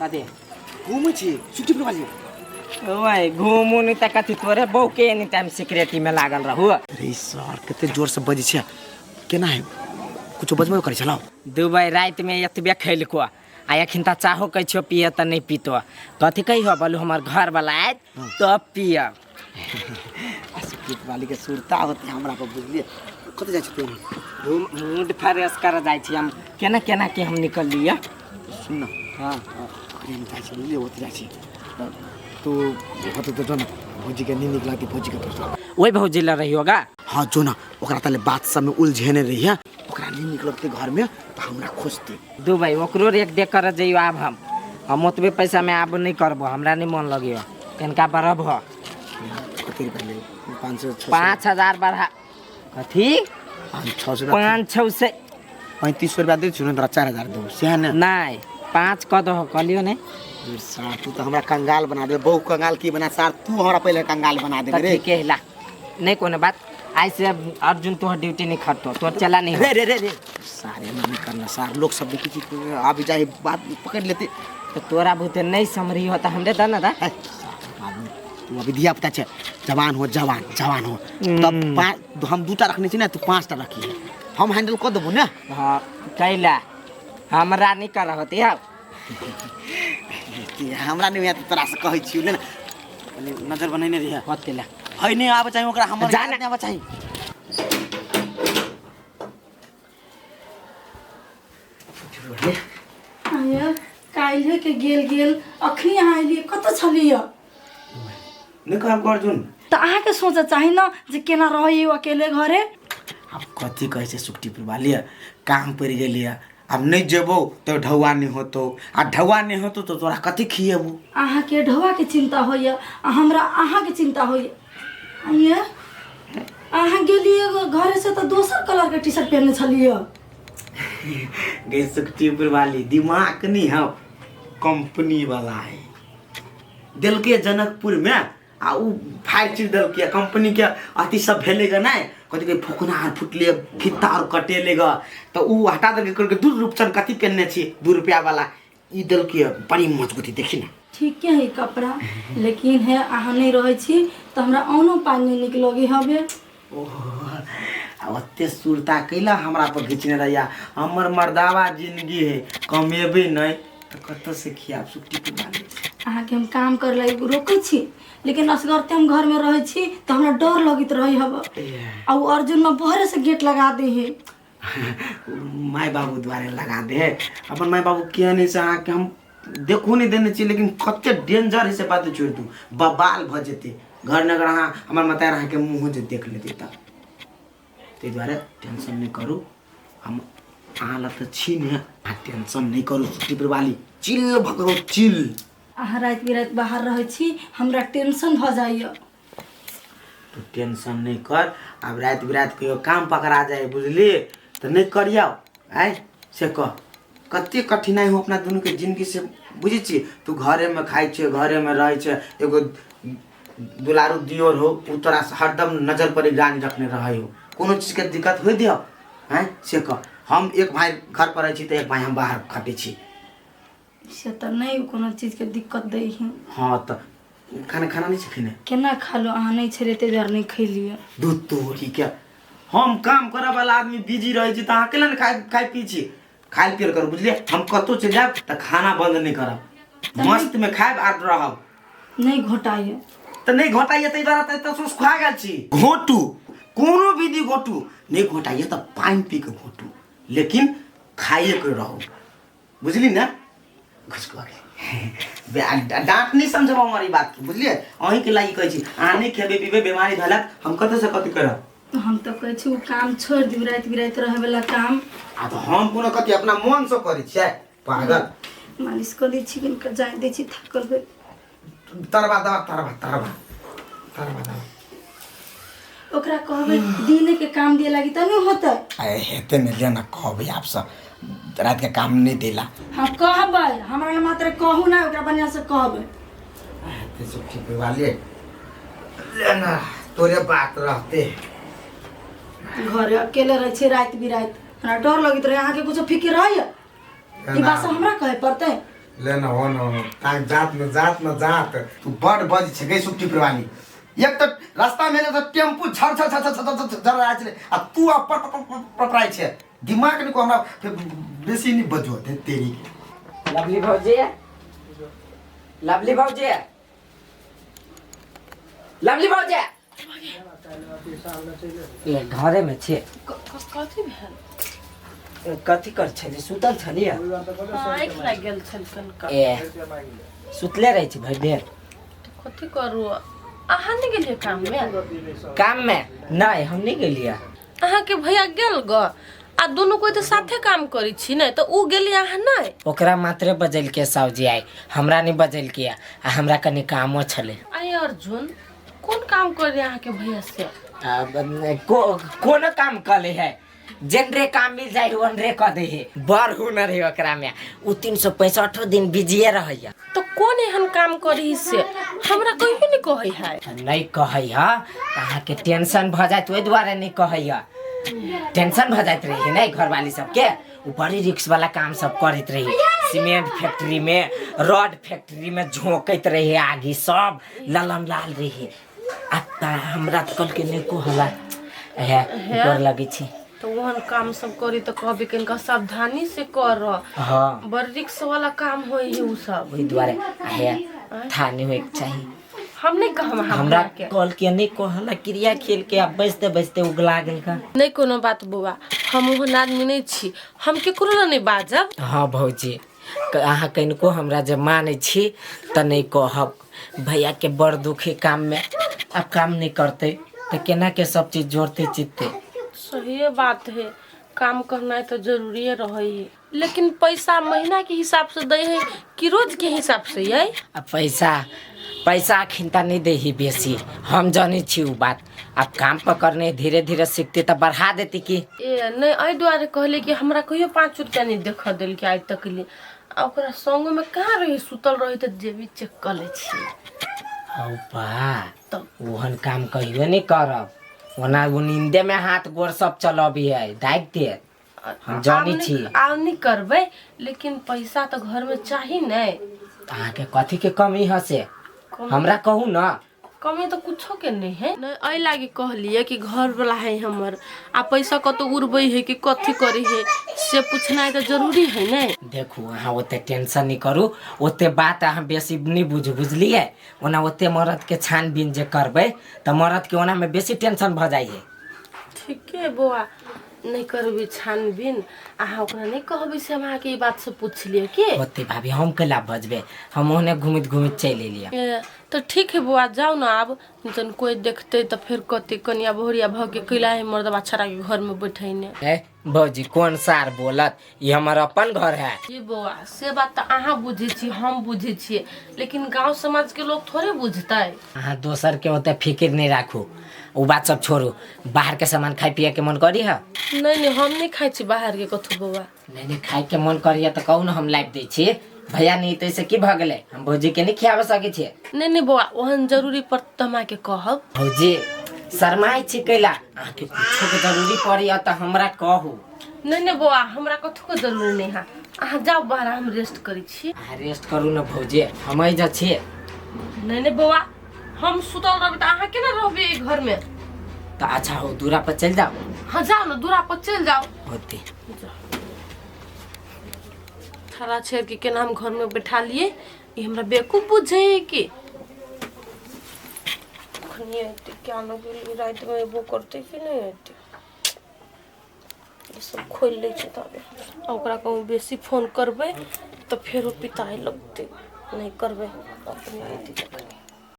कथी घूमै छी सुखी प्रभाजी। ओए घूमू नहीं त कथी तोरे बहू के एनी टाइम सिक्रेटी में लागल रहू। अरे सर कते जोर से बजै छै केना है कुछो बजबो करै छलौ? दुबई राति में एतबे खैलको आ एखन त चाहो कहै छियो पिए त नहीं पीतो। कथी कहियो बोलू हमर घर वाला आयत तब पियब। आ सुखी वाली के सुरता होती हमरा पर बुझलिए। कतऽ जाइ छी तू? मूड फ्रेश कर जाइ छी हम। केना केना के हम निकल लिअ? सुन न। हाँ। अखनी हम जाइ छी बुझलिए, ओतऽ जाइ छी तू होतै तऽ जो न भौजी के नीक लागतै भौजी के पूछला। ओहि भौजी लग रहियो गा? हाँ जो न, ओकरा तले बात सब में उलझेने रही है, ओकरा नहीं नीक लगतै घर में तऽ हमरा खोजतै। दुबई ओकरो रेख देख कर जइयो। आब हम ओतबे पैसा में आब नहीं करबो, हमरा नहीं मन लगियो। कनिका बढ़ब हो। कते रुपया लेबै? 500 600? 5000 बढ़ा कथी? 5 600। 5 6 से 3500 रुपया दै छियौ ने तोरा 4000 देबौ सएह ने? नहीं 5 कऽ दहो कहलियो ने। सार तू तऽ हमरा कंगाल बना दे, बहु कंगाल की बना सार, तू हमरा पहिले कंगाल बना देबे तऽ रे। ठीके है ला, नहीं कोनो बात। आज से अर्जुन तोहर ड्यूटी नहीं खटतो, तोहर चला नहीं हो। रे रे रे रे सारे नहीं करना सार, लोग सब देखी छी आबि जाए बात पकड़ लेते। तो तोरा भूते नहीं समरी हो तो हमरे दा ना दा। है, आदमी तू अभी धिया पुता छै, जवान हो, जवान जवान हो तब पाँच हम दूटा रखने छी ने, तू 5टा रखी हम हैंडल कऽ देबो ने। हाँ कैला हमरा नहीं कर होती है। कि हमरा नहीं होयत तोरा से कहै छियौ ने, कनी नजर बनेने रहिए। होते ला है नहीं आबे चाही ओकरा हमर जा याद ना। नहीं आबे चाही। आया काल्हि के गेल गेल अखनी अहाँ एलियै, कतऽ छलियै? नहीं कहब अर्जुन। तऽ अहाँके सोचऽ चाही ने जे केना रहै अकेले घरे। आब कथी कहै छै सुखटीपुर वाली, काम पड़ि गेलियै, आब नहीं जेबो तो ढौआ नहीं होतो आ ढौआ नहीं होतो तो तोरा कथी खिएबो? अहाँके ढौआके चिंता होइए आ हमरा अहाँके चिंता होइए। आइए अहाँ गेलियै घरे से तऽ दोसर कलरके टी शर्ट पहिरने छलियै। गे सुखटीपुर वाली दिमाग नहीं है कंपनी वाला है देलकै जनकपुर में आ उ फाड़ि चीर देलकै कंपनी के अथी सब भेलै ग नहि कथी कहै फुकना आर फुटलै फित्ता आर कटेलै ग तऽ उ हटा देलकै कहलकै 2 रुपचन कथी पेन्हने छी 2 रुपया वाला ई देलकै बड़ी मजबूती देखी ना। ठीके है कपड़ा, लेकिन है अहाँ नहीं रहै छी तऽ हमरा औनो पानि नहीं नीक लगै हवे। ओहो आ ओते सुरता कैला हमरा पर घिचने रहैया, हमर मर्दावा जिंदगी है कमेबै नहि तऽ कतऽ से खियाब सुखटी के बाले। अहाँके हम काम करे लागी रोकै छी लेकिन असगरते हम घरमे रहै छी तऽ हमरा डर लगैत रहै हवे। आ उ अर्जुन में बहरे से गेट लगा दे है। माय बाबू द्वारे लगा दे है, अपन माय बाबू केहन है से अहाँके हम देखो नहीं देने छी, लेकिन कते डेंजर है से बात छोड़ि दू, बबाल भऽ जेतै घर नगर। अहाँ हमर मतार अहाँके मुँह जे देख लेतै तऽ ताहि दुआरे टेंशन नहि करू, हम अहाँ लग तऽ छी ने, अहाँ टेंशन नहि करू सुखीपुर वाली, चिल भऽ करू चिल। अहाँ राति बिराति बाहर रहै छी हमरा टेंशन भऽ जाइए। तू टेंशन नहीं कर, आब राति बिराति कहियो काम पकड़ा जाए बुझली तऽ नहि करियौ आँय से कह। कते कठिनाइ हो अपना दुनूके जिंदगी से बुझै छी, तू घरेमे खाइ छै घरेमे रहै छै, एगो दुलारू दियोर हो उ तोरा से हरदम नजर पर निगरानी रखने रहै हो, कोनो चीजके दिक्कत होइ दियौ आँय से कह। हम एक भाई घर पर रहै छी तऽ एक भाई हम बाहर खटै छी। से तऽ नहि कोनो चीजके दिक्कत दै है। हाँ तऽ खाना खाना नहीं छै खेने? केना खा लो, अहाँ नहीं छलियै ताहि दुआरे नहीं खैलियै। दूध तोरी के हम काम करऽ वाला आदमी बिजी रहै छी तऽ अहाँ केना ने खाइ खाइ पी छी, खाइ पियल करू बुझलियै। हम कतहु चलि जायब तऽ खाना बंद नहि करब, मस्त में खायब आ रहब। नहीं घोटाइए तऽ नहि घोटाइए ताहि दुआरे तऽ एतऽ सुखा गेल छी। घोटू कोनो विधि घोटू, नहि घोटाइए तऽ पानि पी कऽ घोटू, लेकिन खाइए के रहू बुझली ने। घुसकुआ के डाँट नहीं समझब हमर ई बात के बुझलियै, अहीँके लागि कहै छी अहाँ नहि खेबै पीबै बीमारी भेलक हम कतऽसँ कथी करब। हम तऽ कहै छी ओ काम छोड़ि दियौ, राति बिराति रहैवला काम। आ तऽ हम कोनो कथी अपना मोनसँ करै छियै पागल। मालिश कऽ दै छी कनिक, जाय दै छी थाकल भेल। तरबा दबा तरबा तरबा तरबा दबा। ओकरा कहबै दिने के काम दिए लागी तऽ नहीं होतै। अरे हेतै ने, ले ना कहबै आप सब रात के काम नहीं देला। हाँ कहबै, हमरा लग मात्र कहू ना, ओकरा बढ़िया से कहबै। हेतै सब ठीक वाले ले ना तोरे बात रहते। घरे अकेले रहै छी राति बिराति हमरा डर लगैत रहै, अहाँके कुछो फिकिर रहैया? ई बात सब हमरा कहे पड़तै? ले न हो न ताक जात न जात न जात। तू बड़ बज छै गई सुट्टी प्रवानी। एक तऽ रास्ता में तऽ टेम्पू झर झर झर झर झर झर झर आय छलै आ तू आ पर पर पर पटराइ छै दिमाग नहीं को हमरा फेर बेसी नहीं बजो दे तेरी के। लवली भौजी, लवली भौजी, लवली भौजी, ए घरे में छे। कथी भेल? कथी कर छली? सुतल छली? आँखि लागि गेल छल कनका। ए सुतले रहै छी भरि देर। कथी करू, अहाँ नहि गेलियै काममे? काम में नहीं, हम नहीं गेलियै। अहाँके भैया गेल ग, आ दुनू कोइ तऽ साथे काम करै छी ने, तऽ उ गेली अहाँ नहि? ओकरा मात्रे बजलकै साउजी आइ, हमरा नहीं बजलकै आ हमरा कनि कामो छलै। आइ अर्जुन कोन काम करै अहाँके भैया से? कोनो काम कऽ ले है, जेनरे काम मिल जाए ओनरे कऽ दे है, बड़ हुनर है ओकरा में। उ 365 दिन बिजिए रहैया। तऽ कोन एहन काम करी से हमरा कहियो नहि कहै है? नहीं कहै है, अहाँके टेंशन भऽ जायत ओहि दुआरे नहीं कहै है। टेंशन भऽ जाइत रही ने घरवाली सबके। उ बड़ी रिक्स वाला काम सब करैत रही, सीमेंट फैक्ट्री में, रॉड फैक्ट्री में झोंकैत रही, आगी सब ललन लाल रही। आ हमरा तऽ कहलकै नहि कहला, हे डर लगै छै। तऽ ओहन काम सब करी तऽ कहबी कनिका सावधानी से कर। हाँ बड़ रिक्स वाला काम होइ है उ सब। ओहि दुआरे हे था नहीं होइके चाही। हम नहीं कहब अहाँ हमरा भैया के। कहलकै नहि कहला, क्रिया खेल के आ बजते बजते उगला गेल का। नहीं कोनो बात बौआ, हम ओहन आदमी नहीं छी, हम केकरो लए नहीं बाजब। हाँ भौजी, अहाँ कनिको हमरा जे मानै छी तऽ नहीं कहब। भैया के बड़ दुख है काम में, अब काम नहीं करते तऽ केना के सब चीज जोड़ते चितते। सही बात है, काम करना तो जरूरी रहे है, लेकिन पैसा महीना के हिसाब से दै है कि रोज के हिसाब से यै? आ पैसा पैसा अखिनता नहीं दे ही बेसी, हम जानै छी उ बात। अब काम पकड़ने धीरे धीरे सीखते तऽ बढ़ा देती की। ए नहीं, एहि दुआरे कहले कि हमरा कहियो 5 रुपया नहीं देख देलकै आइ तक ले। आ ओकरा संग में कहाँ रही, सुतल रही तऽ जेबी चेक कऽ लै छी। हौ बा, तब ओहन काम कहियो नहीं करब। ओना उ नींदे में हाथ गोर सब चलबी है, दागि देत। हम जानै छी। आब नहीं करबै, लेकिन पैसा तऽ घर में चाही ने। अहाँके कथी के कमी है से हमरा कहू ना। कमी तऽ कुछो के नहीं है। नहीं एहि लागी कहलियै कि घर वाला है हमर, आ पैसा कतौ उड़बै है कि कथी करै है से पूछनाइ तऽ जरूरी है ने। देखू अहाँ ओते टेंशन नहीं करू, ओते बात अहाँ बेसी नहीं बुझू, बुझलियै? ओना ओते मरद के छानबीन जे करबै तऽ मरद के ओना में बेसी टेंशन भऽ जाइ है। ठीके बौआ, नहीं करबै छानबीन। अहाँ ओकरा नहीं कहबै से हम अहाँके ई बात से पुछलियै की? ओते भाभी हम कैला बजबै, हम ओहने घुमैत घुमैत चलि एलियै। तऽ ठीक है बौआ, जाउ ने आब, जहन कोइ देखतै तऽ फेर कहतै कनिया बहुरिया भऽ के कैला है मर्दबा छड़ा के घर में बैठैने। ए भौजी कोन सार बोलत, ई हमर अपन घर है। जी बौआ, से बात तऽ अहाँ बुझै छी, हम बुझै छियै, लेकिन गाँव समाज के लोग थोड़े बुझतै। अहाँ दोसर के ओते फिकिर नहीं राखू, उ बात सब छोड़ू। बाहर के सामान खाइ पिए के मन करी है? नहीं नहीं, हम नहीं खाइ छी बाहर के कथू बौआ। नहीं नहीं, खाइ के मन करी है तऽ कहू ने, हम लाबि दै छी। भैया नहीं तऽ से की भऽ गेलै, हम भौजी के नहीं खियाबऽ सकै छियै। नहीं नहीं बौआ, ओहन जरूरी पड़त तऽ हम अहाँके कहब। भौजी शरमाइ छी कैला, अहाँके कुछो के जरूरी पड़ी तऽ हमरा कहू। नहीं नहीं बौआ, हमरा कथू के जरूरी नहीं है, अहाँ जाउ बाहर, हम रेस्ट करै छी। अहाँ रेस्ट करू ने भौजी, हम एहि जा छियै। नहीं नहीं बौआ, हम सुतल रहबै तऽ अहाँ केना रहबै एहि घर में? तऽ अच्छा हो, दूरा पर चलि जाउ। हाँ जाउ ने, दूरा पर चलि जाउ। होते थारा छेड़ के केना हम घर में बैठा लिए, ई हमरा बेवकूफ बुझै है कि कखनी एतै, क्या न गेली, राति में एबो करतै कि नहीं एतै, ई सब खोलि लै छै तबे। आ ओकरा कहूँ बेसी फोन करबै तऽ फेरो पिताए लगतै, नहीं करबै अपने एतै।